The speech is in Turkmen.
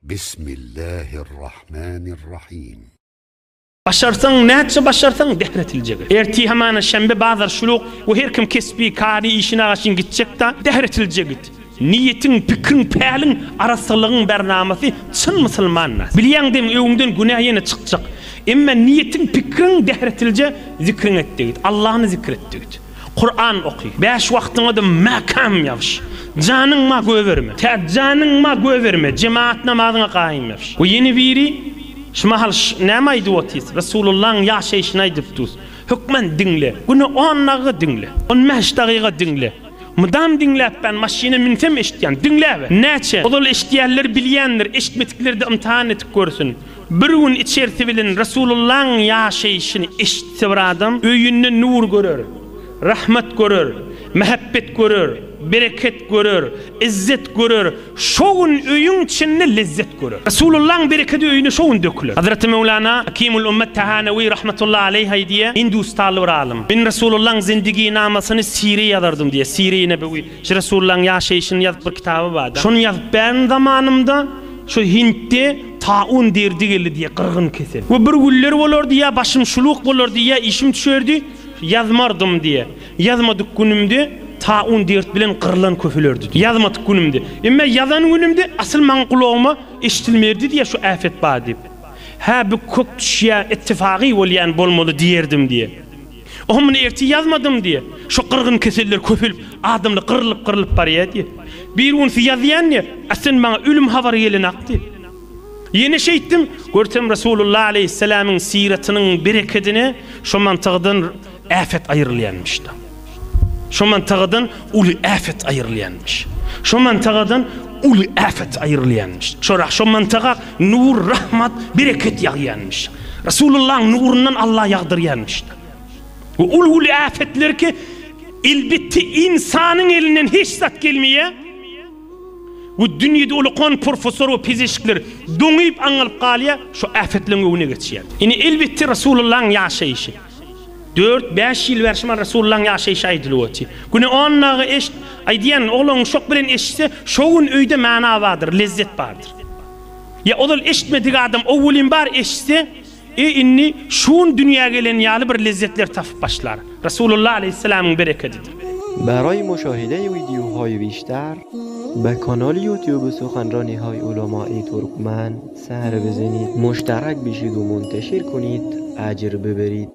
Bismillahirrahmanirrahim. Başarsaň näçe başarsaň dähretiljek et. Ertir hamana şenbe bazar şuluk we her kim kesbi kary işine gaşyn gitjekda dähretiljek et. Niýetiň pikriň päliň arassalygyň bernamasy çyn musulmanna. Bilýäň dem öňüňden günä ýene çykjak. Emme niýetiň pikriň dähretilje zikriň etde git. Allany zikr etde git. Kuran oky. Bäş wagtyňa-da mäkäm ýabyş. Janyň ma göberme. Tä janyň ma göberme. Jemaat namazyňa gaýym ýabyş. We ýene biri, Şu mahal näme aýdyp otyrys? Resulullahyň ýaşaýşyny aýdyp durus. Hökman diňle. Güne on dagyga diňle. On bäş dagyga diňle. Mydam diňläp ben maşyna münsem eşitýän. Diňläber. Näçe? Ozal eşitýänler bilýändir, eşitmedikler-de ymtahan edip görsün. Bir gün içersi bilen Resulullahyň ýaşaýşyny eşitse bir adam, öýünde nur görer, rahmet görer, mähebbet görer, bereket görer, yzzet görer, şo gün öýüň içinde lezzet görer. Resulullahyň berekedi öýüne şo gün döküler. Hazreti Möwlana Hakimul Ummet Tahanewi rahmetullahi aleýh aýdýar, Hindustanly bir alym, Men Resulullahyň zindiginamasyny sire ýazardym diýýär, Sire-i Nebewi, şu Resulullahyň ýaşaýşyny ýazyp bir kitaby bar-da. Şony ýazyp bärin zamanymda, Şu Hintde taun derdi geldi diýýär, gyrgyn kesel. We bir günler bolardy ýa başym şuluk bolardy ýa işim düşerdi, ýazmardym diýýär. Ýazmadyk günümde taun dert bilen gyrlan köpelerdi diýýär. Ýazmadyk günümde. Emma ýazan günümde asyl maňa gulagyma eşidilmerdi diýýär şu äpet bar diýip. Hä bu kök düşýär, ettifagy bolýan bolmaly diýerdim diýýär. Oho muny ertir ýazmadym diýýär. Şo gyrgyn keseller köpelip, adamlar gyrlyp-gyrlyp barýar diýýär. Bir günsi ýazýan diýýär, a sen maňa ölüm habary gelenak diýýär. Ýene şeýtdim, görsem Resulullah aleýhissalamyň syratynyň berekedine şo mantygydan äpet aýrylýanmyş-da. Şo mantygadan uly äpet aýrylýanmyş. Şo mantygadan uly äpet aýrylýanmyş. Şo şo mantyga nur, rahmat, bereket ýagýanmyş. Resulullahyň nurundan Allah ýagdyrýanmyş. We uly-uly äpetler ki, elbetde ynsanyň elinden hiç zat gelmeýär. We dünýede uly professor we pezişkler doňyp aňalyp galýar, şo äpetleriň öňüne geçýär. Ine elbetde Resulullahyň ýaşaýşy. Dört, bäş ýyl bäri şumal Resulullahyň ýaşaýşy aýdylyp otyr. Güne on dagy eşit, aýdýan, oglan uşak bilen eşitse, şo gün öýde mana bardyr, lezzet bardyr. Ýa ozal eşitmedik adam owwelin bar eşitse, e indi şu gün dünýä gelen ýaly bir lezzetler tapyp başlar. Resulullah aleýhissalamyň berekedidir. Baraý muşahide wideohaý bişter be kanal youtube suhanranihay ulamai turkman sar bizenid muştarak bişid u munteşir kunid ajr biberid.